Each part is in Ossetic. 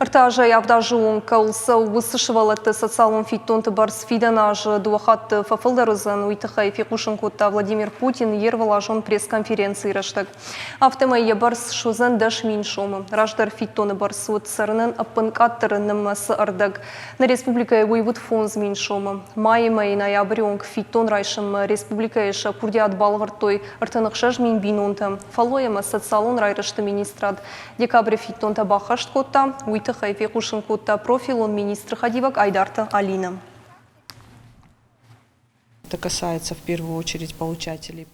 Ӕртӕ азӕй авд азы онг кӕуыл цӕуы, уыцы сывӕллӕтты социалон фиддонты бӕрц фидӕн азы дыууӕ хатты фӕфылдӕр уыдзӕн, уый тыххӕй фехъусын кодта Владимир Путин йе рвылазон пресс-конференцийы рӕстӕг. Афтӕмӕй йӕ бӕрц суыдзӕн 10 000 сомы. Раздӕр фиддоны бӕрц уыд цӕрынӕн ӕппынкъаддӕры нымӕцы ӕрдӕг. Нӕ республикӕйы уый уыд 5000 сомы. Майы мӕйы ноябры онг фиддон райсынмӕ республикӕйы сӕ курдиат балӕвӕрдтой 36 000 бинонтӕ. Фӕллой ӕмӕ социалон райрӕзты министрад Декабры фиддонтӕ баххӕст кодта, уый тыххӕй фехъусын кодта профилон министры хӕдивӕг Айдарты Алинӕ. Это касается в первую очередь получателей.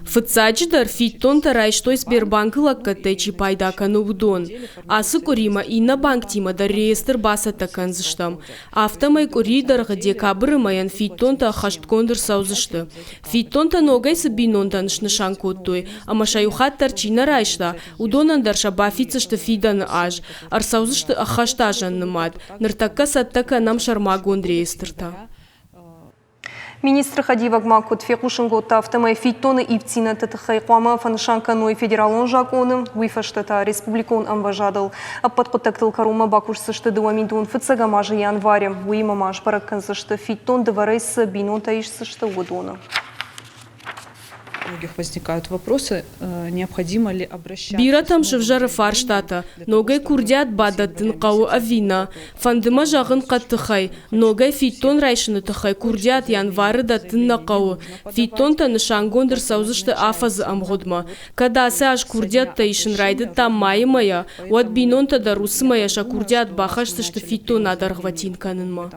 Фыццаджыдӕр, фиддонтӕ райстой Сбербанкы лӕггӕдтӕй чи пайда кӕны, уыдон. Ацы къуыримӕ иннӕ банктимӕ дӕр реестр бацӕттӕ кӕндзыстӕм. Афтӕмӕй къуырийы дӕргъы декабры мӕйӕн фиддонтӕ ӕххӕстгонд ӕрцӕудзысты. Фиддонтӕ ногӕй цы бинонтӕн снысан кодтой ӕмӕ сӕ иу хатт дӕр чи нӕ райста, уыдонӕн дӕр сӕ бафиддзысты фидӕны аз, ӕрцӕудзысты ӕххӕст азӕн нымад. Ныртӕккӕ цӕттӕ кӕнӕм сӕрмагонд реестртӕ. Министры хӕдивӕг ма куыд фехъусын кодта, афтӕмӕй фиддоны ивддзинӕдты тыххӕй хъуамӕ фӕнысан кӕной федералон закъоны, уый фӕстӕ та республикон ӕмвӕзадыл. Ӕппӕт хъуыддӕгтыл кӕронмӕ бакусдзысты дыууӕ фыццӕгӕм азы январы. Уыимӕ ма сбӕрӕг кӕндзысты, фиддон дывӕрӕй цы бинонтӕ исдзысты, уыдоны. Многих возникают вопросы, необходимо ли обращаться. Бирӕтӕм сывзӕры фарстатӕ, ногӕй курдиат бадӕттын хъӕуы ӕви нӕ. Фӕнды мӕ зӕгъын хъӕддыхӕй, ногӕй фиддон райсыны тыххӕй курдиат январы дӕттын нӕ хъӕуы. Фиддонтӕ нысангонд ӕрцӕудзысты афӕдзы ӕмгъуыдмӕ. Кӕд ацы аз курдиӕттӕ исын райдыдтам майы мӕйӕ, уӕд бинонтӕ дӕр уыцы мӕйӕ сӕ курдиат бахӕсдзысты фиддон адӕргъвӕтин кӕнынмӕ.